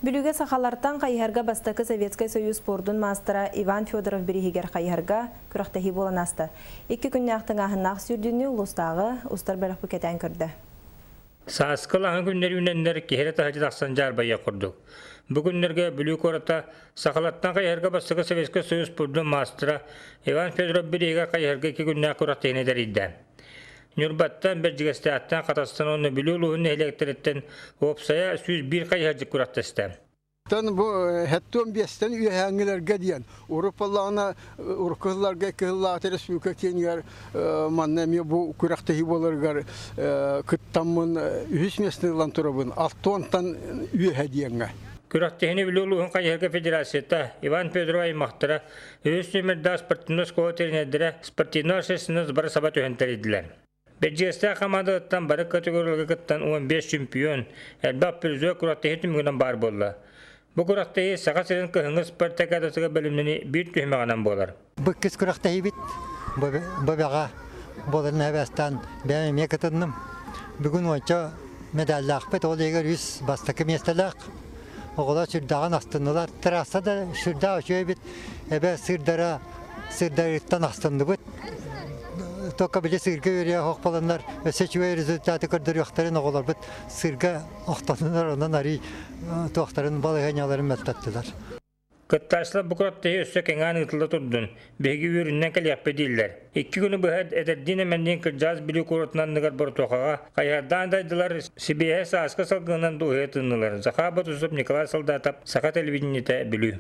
Бүлүүгэ сахалартан хайыһарга бастакы Советскай Союз спордун маастара Иван Федоров бирииһигэр хайыһарга күрэхтэһии буолан ааста. Икки күннээх тыҥааһыннаах сүүрдүүнү улуустааҕы устар бөлөхпүт кэтээн көрдө. Сааскы лаҥы күннэр үүнэннэр киһи эрэ таһырдьа тахсан дьаарбайыах курдук. Бу күннэргэ Бүлүү куората сахалартан хайыһарга бастакы Советскай Союз спордун маастара Иван Федоров бирииһигэр хайыһарга икки күннээх күрэхтэһиини тэрийдэ. Ньурбаттан, Бэрдьигэстээхтэн, Хатастан уонна Бүлүү улууһун нэһилиэктэриттэн уопсайа 101 хайыһардьыт күрэхтэстэ. Тан бу хэттуон биэстэн үөһээҥҥилэргэ диэн уруппаллаҕына урукку сылларга кыһыллаах республика киэнигэр манна эмиэ бу күрэхтэһии буоларыгар кыттаммын үһүс миэстэни ылан турабын алтуонтан үөһэ диэҥҥэ. Күрэхтэһиини Бүлүү улууһун хайыһарга федерацията Иван Федоров аймахтара үһүс нүөмэрдээх спортивнай оскуола тренердэрэ спортивнай общественность бары саба түһэн тэрийдилэр. Бэрдьигэстээх хамаандатыттан бары категорияларга кыттан 15 чемпион, элбэх призер күрэхтэһии түмүгүнэн баар буолла. Бу күрэхтэһии Саха сирин кыһыҥҥы спартакиадатыгар бэлэмнэнии биир түһүмэҕинэн буолар. Быккыс күрэхтэһиибит бэҕэ буоларын эбэстан бэйэм эмиэ кытынным. Бүгүн уонча медаллаахпыт, ол иһигэр үс бастакы миэстэлээх. Оҕолор сүрдээҕин астыннылар. Трасса да сүрдээх үчүгэй эбит. Эбэ сыырдара сыырдарыттан астынныбыт. Только били сыырга үөрүйэх ох буоланнар өссө үчүгэй результаты көрдөрүөхтэрин оҕолорбут сыырга охтоннор онон арый туохтарын балаһыанньаларын мөлтөттүлэр. Кыттааччылар бу күрэхтэһии өссө кэҥээн ыытылла турдун, биһиги үөрүнэн кэлиэхпит дииллэр. Икки күнү быһа эдэрдиин-эмэнниин кырдьаҕас Бүлүү куоратын анныгар боротуохаҕа хайыһардаан дайдылар, сибиэһэ сааскы салгынынан дуоһуйа тыыннылар. Захар Ботусов, Николай Солдатов, Саха телевидениетэ, Бүлүү.